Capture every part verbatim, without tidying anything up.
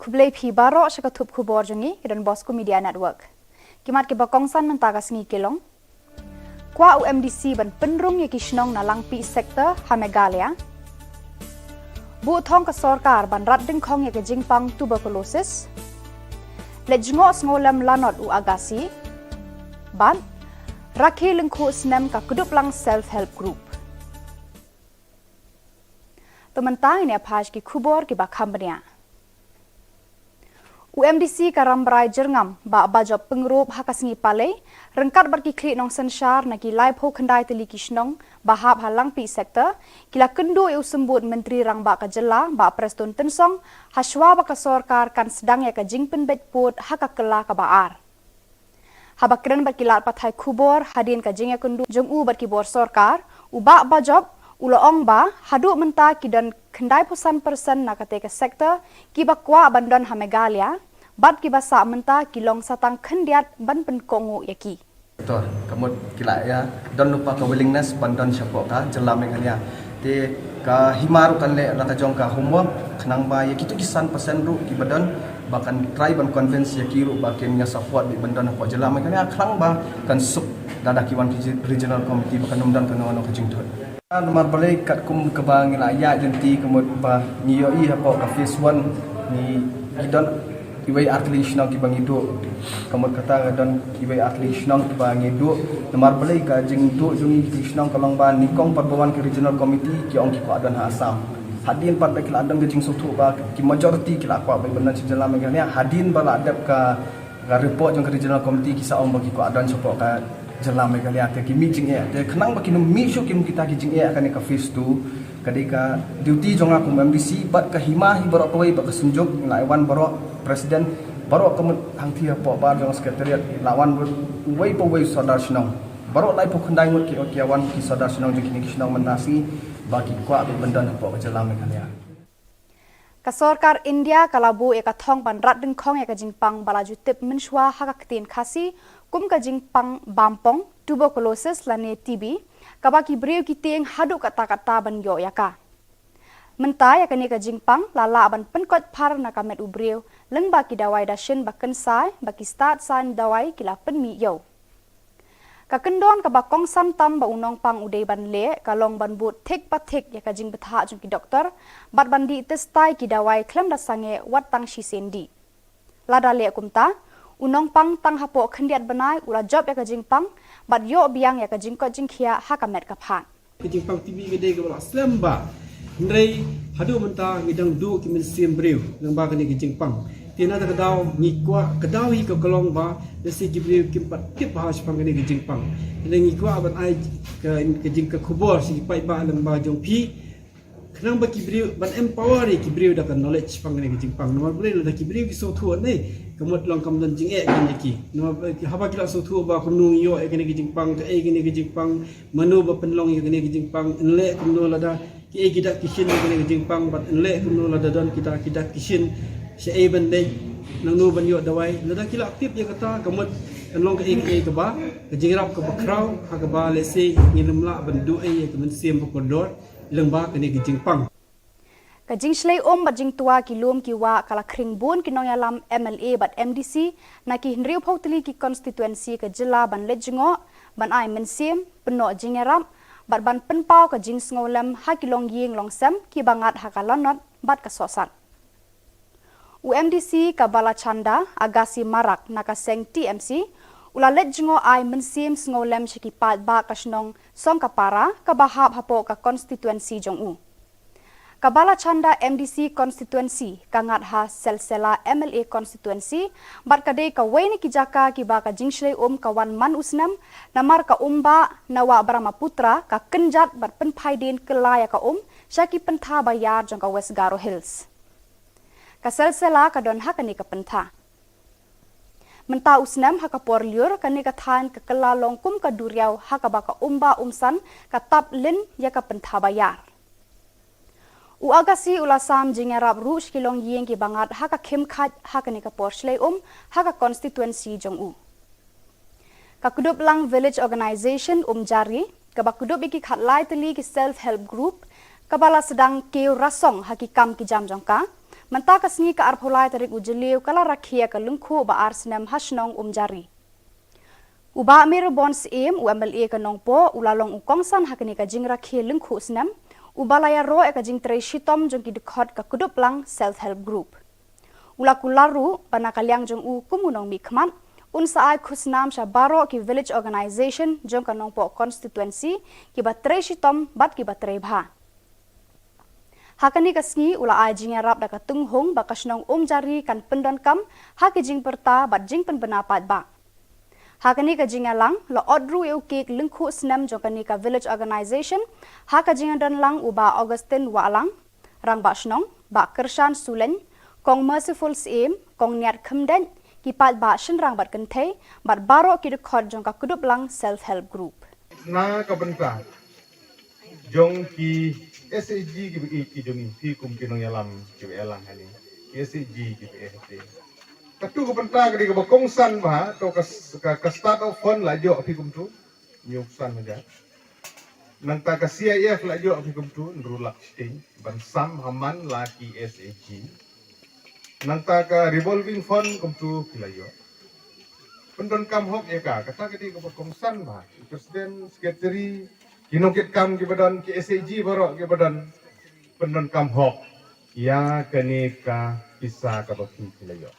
Khublei phi baroh sha ka thup khubor jong ngi ka Don Bosco Media Network. Ki mat kiba kongsan mynta ka sngi ki long: Kwah u MDC ban pynrung ïa ki shnong na Langpih Sector ha Meghalaya. Buh thong ka sorkar ban rat dyngkhong ïa ka jingpang tuberculosis. Leit jngoh sngewlem lanot u Agassi. Bad rakhe lyngkhuh snem ka Kduplang Self Help Group. To mynta ngin ïa peit ki khubor kiba kham bniah. U MDC ka Rambrai Jyrngam, Bah Bajop Pyngrope, ha ka sngi Palei ryngkat bad ki khlieh nongsynshar na ki laiphew khyndai tylli ki shnong ba hap ha Langpih Sector ki la kynduh ïa u Symbud Myntri Rangbah ka Jylla, Bah Prestone Tynsong, hashwa ba ka sorkar kan sdang ïa ka jingpynbeit pud ha ka kylla kaba ar. Haba kren bad ki lad pathai khubor hadien ka jingïakynduh jong u bad ki bor sorkar, u Bah Bajop u la ong ba haduh mynta ki don khyndai phew san percent na katei ka sector kiba kwah ban don ha Meghalaya, bad kiba sah mynta ki long sa tang khyndiat ban pynkohnguh ïa ki. Sector, ka mut ki la ïa don lypa ka willingness ban don shapoh ka jylla Meghalaya. Te ka hima ruh kan leh la ka jong ka homework, khnang ba ïa kitu ki san percent ruh kiba don, ba kan try ban convince ïa ki ruh ba kin ïa support beit ban don hapoh jylla Meghalaya, khnang ba kan suk da da ki wan ki regional committee ba kan ym don kano kano ka jingthut. Namar balei katkum kaba ngi la ïaid lynti, ka mut ba ngi ïohi hapoh ka phase one ngi, ngi don iwei ar tylli shnong kiba ngi duh. Ka mut kata ka don iwei ar tylli shnong kiba ngi duh. Namar balei ka jingduh jong ngi ki shnong ka long ba nyngkong pat ba wan ki regional committee ki ong ki kwah don ha Assam. Hadien pat ba ki la don ka jingsngewthuh ba ki majority ki la kwah beit ban don sha jylla Meghalaya, hadien ba la dep ka, ka report jong ka regional committee ki sa ong ba ki kwah don shapoh ka jylla Meghalaya. Te ki mih jingeh, te khnang ba kin ym mih shuh ki, kita ki jingeh ha kane ka phase two, ka dei ka duty jong nga kum MDC bad ka hima hi baroh kawei bad ka synjuk, ngi la wan baroh president, baroh ka mut hangthie hapoh bar jong secretariat, la wan uwei pa uwei sordar shnong. Baroh laiphew khyndai ngut ki, ki wan ki sordar shnong jong kine ki shnong mynta sngi ba ki kwah beit ban don hapoh ka jylla Meghalaya. Ka sorkar India ka la buh ïa ka thong ban rat dyngkhong ïa ka jingpang ba la ju tip mynshuwa ha ka ktien Khasi kum ka jingpang bampong, tuberculosis lane T B, kaba ki briew ki tieng haduh katta katta ban ïoh ïa ka. Mynta ïa kane ka jingpang la lah ban pynkoit phar na ka met u briew lyngba ki dawai dashin ba kynsai ba ki stad saiñ dawai ki la pynmih ïew. Ka kyndon kaba kongsan tam ba u nongpang u dei ban leh ka long ban bud thik pa thik ïa ka jingbthah jong ki doktor bad ban dih test ïa ki dawai khlem da sangeh wat tang shisien dih. Lada leh kumta, u nongpang tang hapoh khyndiat bnai u la jop ïa ka jingpang bad ïoh biang ïa ka jingkoit jingkhiah ha ka met ka phad. Ka jingpang T B ka dei kaba la slem bha. Hynrei haduh mynta ngi dang duh ki mynsiem briew lyngba kane ka jingpang. Te na kata ka daw ngi kwah, ka daw hi ka long ba lehse ki briew kim pat tip bha shaphang kane ka jingpang. Hynrei ngi kwah ban ai ka, ka jing, ka khubor sha ki paidbah lyngba jong phi, khnang ba ki briew, ban empower ïa ki briew da ka knowledge shaphang kane ka jingpang. Namar balei, lada ki briew ki sngewthuh ne, ka mut long kam don jingeh kane ki. Namar haba ki la sngewthuh ba kumno ngi ïoh ïa kane ka jingpang, kaei kane ka jingpang, mano ba pynlong ïa kane ka jingpang, yn leh kumno lada kiei ki dak ki shin ïa kane ka jingpang, bad yn leh kumno lada don kita ki dak ki shin, shaei ban leit, nangno ban ïoh dawai. Lada ki la tip ïa kata, ka mut kan long kaei kaei kaba, ka jingïarap kaba khraw, ha kaba lehse ngin ym lah ban duh ei ïa ka mynsiem ba kordor lyngba kane ka jingpang. Ka jingshlei um bad jingtwa ki lum ki wah ka la khring bun ki nongïalam MLA bad MDC na ki hynriewphew tylli ki constituency ka jylla ban leit jngoh, ban ai mynsiem, pynnoh jingïarap bad ban pynpaw ka jingsngewlem ha ki longïing longsem kiba ngat ha ka lanot bad ka sohsat. U MDC ka Balachanda, Agassi Marak na ka seng TMC, u la leit jngoh ai mynsiem sngewlem sha ki paidbah ka shnong Songkapara kaba hap hapoh ka constituency jong u. Ka Balachanda MDC constituency ka ngat ha Selsela MLA constituency bad ka dei kawei na ki jaka kiba ka jingshlei um ka wan man u snem, namar ka umbah na wah Brahmaputra ka kynjat bad pynphai dien kylla ïa ka um sha ki pyntha ba ïar jong ka West Garo Hills. Ka Selsela ka don ha kane ka pyntha. Mynta u snem ha ka por lyiur kane ka thaiñ ka kylla long kum ka duriaw ha kaba ka umbah umsan ka tap lin ïa ka pyntha ba ïar. U Agassi u la sam jingïarap ruh sha ki longïing kiba ngat ha ka Khimkhaj ha kane ka por shlei um ha ka constituency jong u. Ka Kduplang Village Organization Umjari, kaba kdup ïa ki khatlai tylli ki self help group, kaba la sdang kiew rasong ha ki kam ki jam jong ka, Mynta ka sngi ka arphew lai tarik u Jylliew ka la rakhe ïa ka lyngkhuh ba ar snem ha shnong Umjari. U Bah Mayrbond Syiem, u M L A ka Nongpoh, u la long u kongsan ha kane ka jingrakhe lyngkhuh snem, u ba la ïaroh ïa ka jingtrei shitom jong ki dkhot ka Kduplang Self Help Group. U la kular ruh ba na ka liang jong u kum u nongmihkhmat, un sa ai khusnam sha baroh ki village organisation jong ka Nongpoh constituency, ki ba trei shitom bad ki ba trei bha. Ha kane ka sngi u la ai jingïarap da ka Tunghung ba ka shnong Umjari kan pyndonkam ha ki jingpyrta bad jingpynbna paidbah. Ha kane ka jingïalang la ot ruh ïa u cake lyngkhuh snem jong kane ka village organisation, ha ka jingdon lang u Bah Augustine Wahlang, Rangbah Shnong, Bah Kyrshan Sulein, Kong Merciful Syiem, Kong Niat Khymdeit, ki paidbah shynrang bad kynthei, bad baroh ki dkhot jong ka Kduplang Self Help Group. Na ka bynta jong ki S H G ki ba ïeit ki jong ngi, phi kum ki nongïalam ki ba ïalang hangne, ki S H G ki ba ïeit. Katu ka bynta ka dei kaba kongsan bha, to ka, ka, ka start of fund la ïoh phi kumtu hynñiew san hajar. Nangta ka C I F la ïoh phi kumtu hynriew lak shiteng ban sam ha man la ki S H G. Nangta ka revolving fund kumtu phi la ïoh. Pyndonkam hok ïa ka, kata ka dei kaba kongsan bha. President, secretary, ki nongkitkam ki ba don, ki S H G baroh ki ba don, pyndonkam hok ïa kane ka pisa kaba phi phi la ïoh.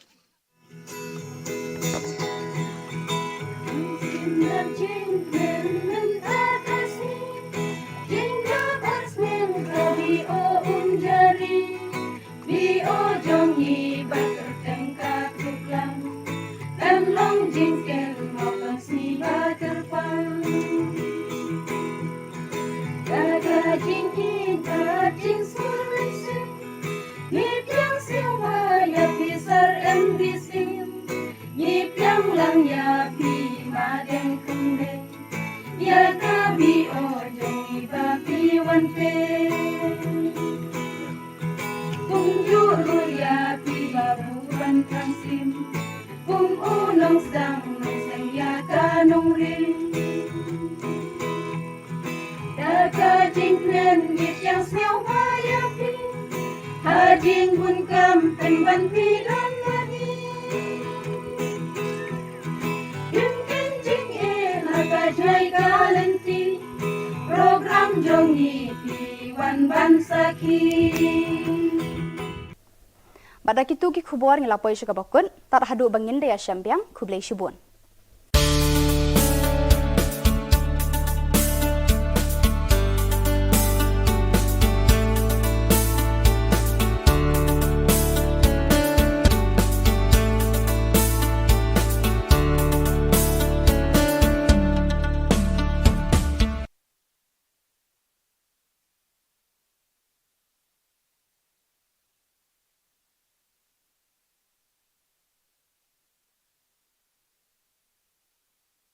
Ngi piang sngewbha ïa phi sir M D C, ngi piang lang ïa phi Madeng Khynde, ïa ka B O jong ngi ba phi wan peit. Kumjuh ruh ïa phi Bah Buban Thangsim, kum u nongsdang nongseng ïa ka nongrim. Da ka jingkmen ngi piang sngewbha ïa phi, ha jingbun kam pynban phi don bad ngi. Im ken jingeh ha ka jngai ka lynti, program jong ngi phi wan ban sakhi. Bad da kitu ki khubor ngi la poi sha kaba kut, tad haduh ba ngin da ïashem biang, khublei shibun.